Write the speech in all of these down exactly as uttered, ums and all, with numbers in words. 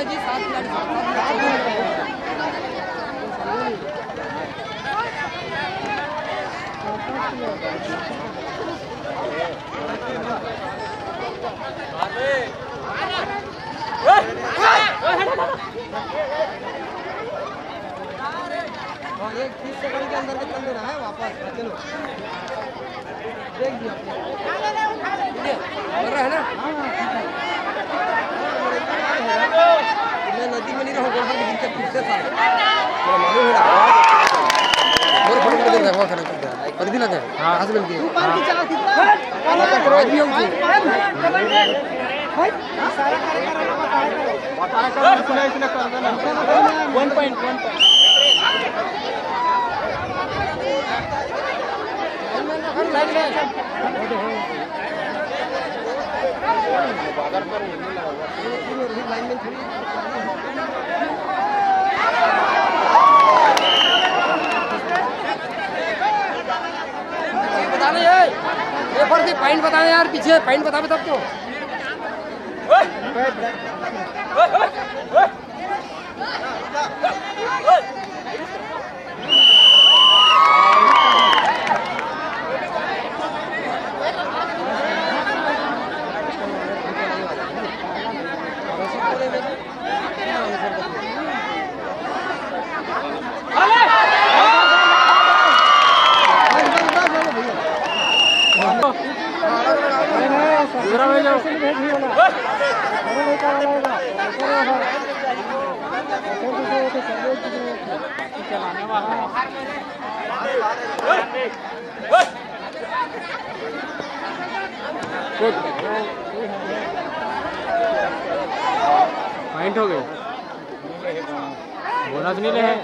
जी, सात खिलाड़ी, सात, सात खिलाड़ी। और एक तीस सेकंड के अंदर में कर लेना है वापस। हाँ, चलो। देख लिया। ठीक है? बन रहा है ना? मैं नदी में नहीं रहूँ, गोड़ हाथ गिर के फिर से था। मेरा मालूम है। मोर फोटो को देख, वो खड़ा कर दे। कर दी ना क्या? हाँ। कहाँ से मिलती है? ऊपर की चाल कितना? हाँ। भाई, भाई, भाई। बताया करो, इसने, इसने कर देना। वन पॉइंट, वन पॉइंट। बताना ये, ये पर से पॉइंट बताना यार, पीछे पॉइंट बतावे तब तो। पॉइंट हो गए। बोनस नहीं ले है।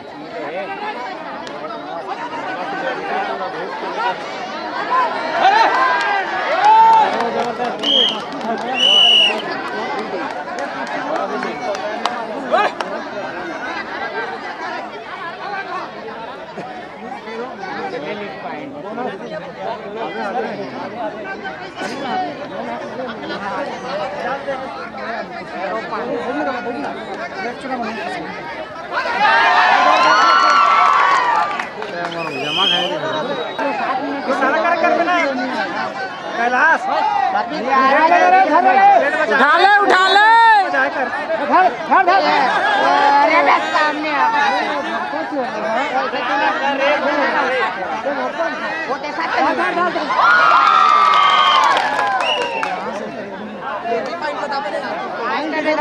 जमा खाए थे। इशारा कर, कर देना। कैलाश। उठा ले, उठा ले। उठा, उठा, उठा। अरे, बस सामने आ। वो देखा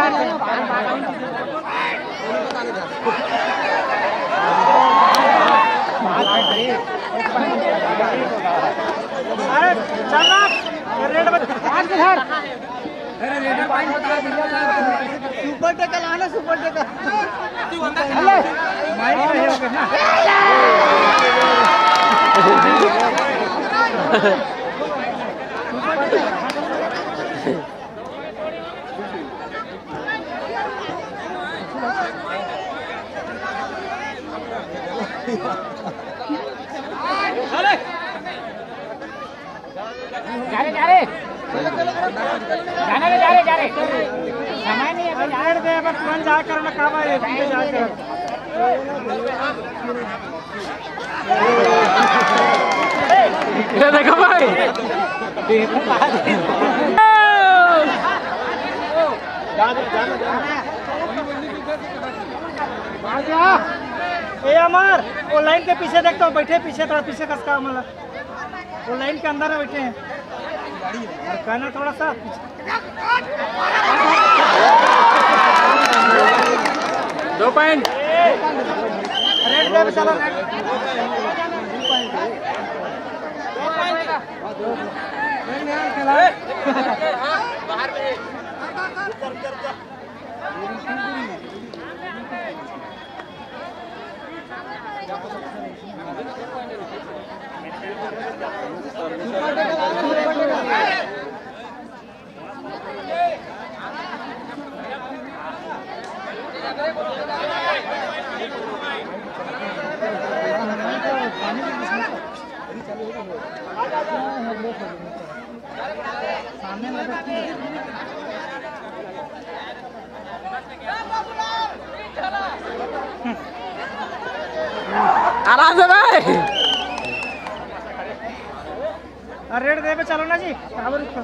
तो नहीं। अरे, चल ना, रेड बत-, सुपर टैकल आना, सुपर टैकल। अरे, माइक नहीं होगा ना। जा रे, जा रे। जाने दे, जा रे, जा रे। समय नहीं है, जा रे। दे, बस तुरंत जाया करो ना, कहाँ भाई, तुम तो जाया करो। ये देखो भाई। ए अमर, वो लाइन के पीछे देखता हूँ, बैठे पीछे, थोड़ा पीछे खसका, मतलब वो लाइन के अंदर बैठे हैं। और कहना थोड़ा सा पीछे। दो पॉइंट। रेड पे चलो, रेड। बाहर में। सामने आराम से भाई। अरे रेड देवे चलो ना जी, बराबर ऊपर।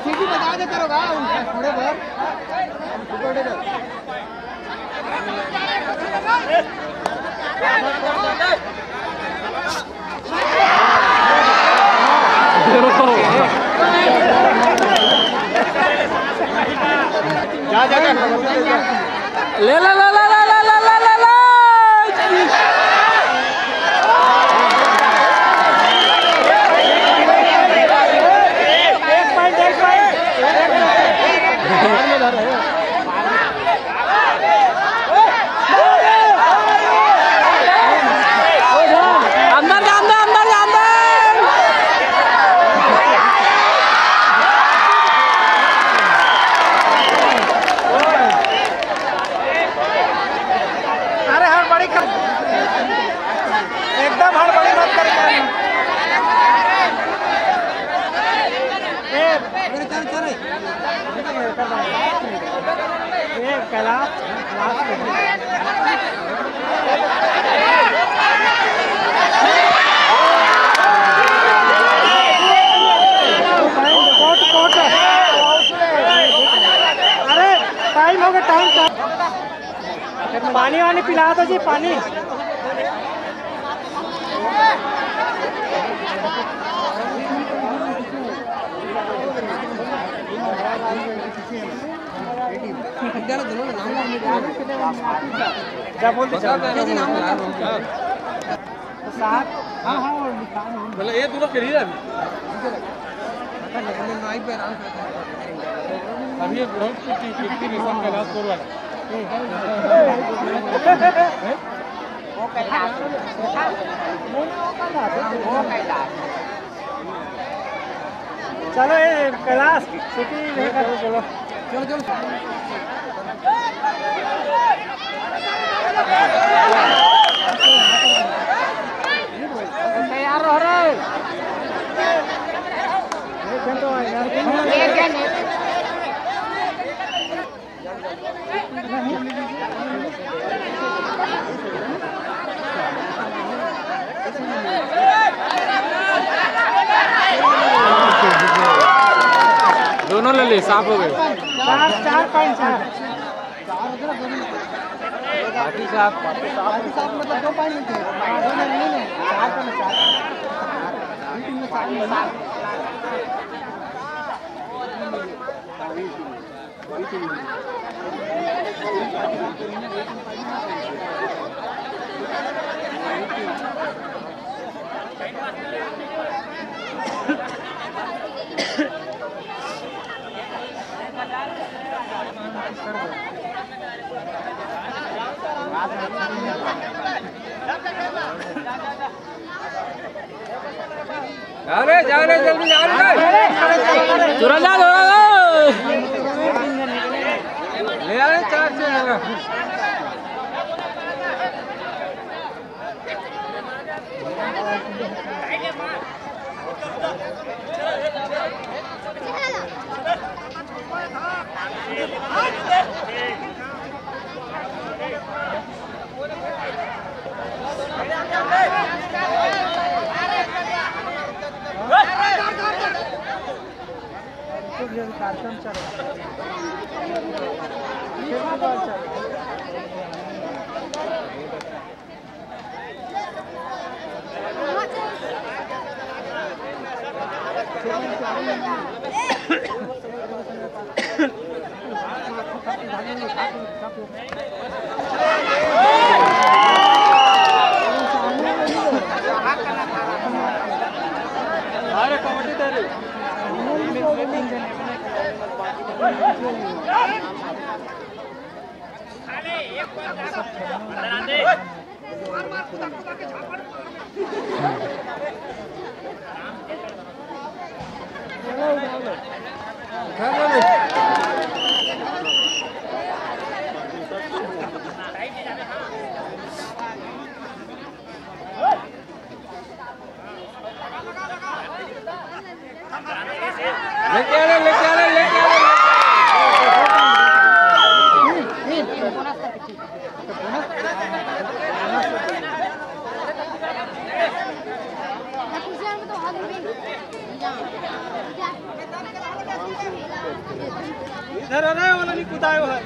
सीटी बजा दे करो भाई, थोड़े बहुत। जा, जा, जा। ले, ले, ले। एक पॉइंट, एक पॉइंट। अंदर जा, अंदर, अंदर जा, अंदर। अरे हड़बड़ी कर, एकदम हड़बड़ी मत कर। ए, चल, चल, चल। ए, कैलाश, लास्ट में। कोट, कोट। अरे, टाइम हो गया, टाइम, टाइम। पानी वानी पिला दो जी, पानी। जा बोल दे, जा। तो साहब, हाँ, हाँ, वो निकाल, वो मतलब, ये दोनों के लिए अभी। पता नहीं, मैं माइक पे आराम से। अभी ये बहुत कुछ कितनी रिसम का इलाज करवा। वो कैलाश, वो कैलाश। चलो, ये कैलाश, सीटी लेकर चलो। चलो, चलो। तैयार रहो रे। दोनों ले ले, साफ हो गए। चार, चार पॉइंट, चार। बाकी साफ। बाकी साफ मतलब दो पॉइंट मिलते हैं। हाँ, दो नहीं, नहीं, नहीं। चार पॉइंट, चार। जा रे, जा रे, जल्दी जा रे। तुरंत जा, तुरंत जा। ले आ रे, चार से आ रे। कार्यक्रम चल रहा है। अरे कबड्डी तेरे। लेके आ रहे, लेके आ रहे, लेके आ रहे। इधर आ रहे, वाला नहीं कुदायो है।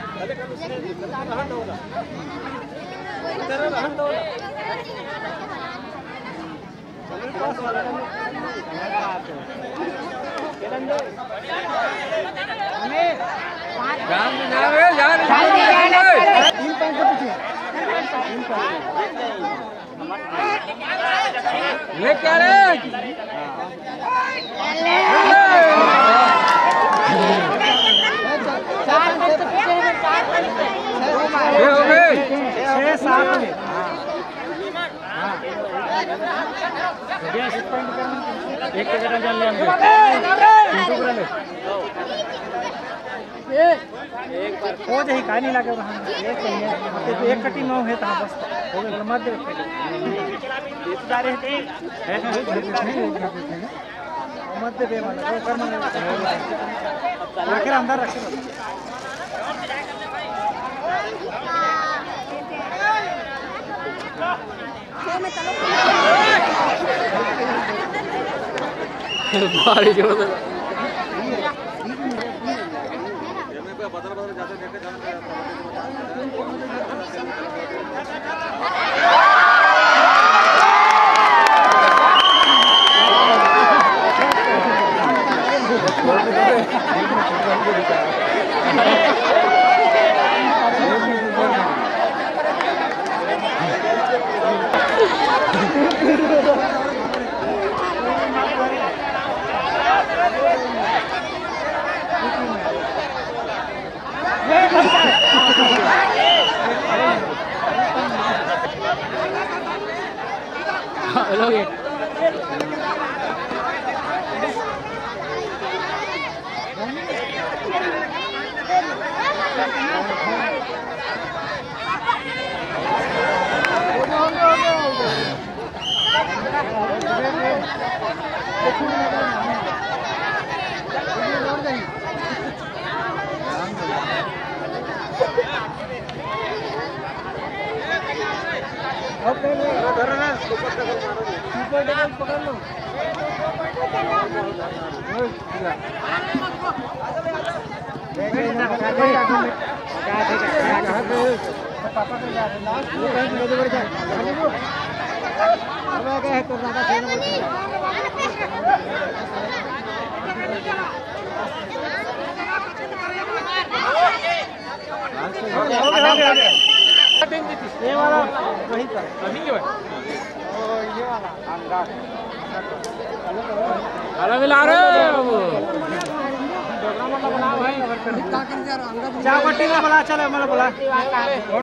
इधर रहन दो ना। जान, जान, जान, जान। ले क्या रे? ये हो गई। छह सात में। एक जगह जान ले अंदर। हो जाही, काय नहीं लागे वहाँ। एक ही है। तो एक कटी नौ है, तहाँ बस। हो गया, मत दे। मत दे, दे वाला, वो कर मत दे। आखिर अंदर रखे। भारी जोर से। ये वाला वही का। अभी ये वाला। ये वाला। अलग ला रहे हो। चावटी में बोला, चले, मतलब बोला।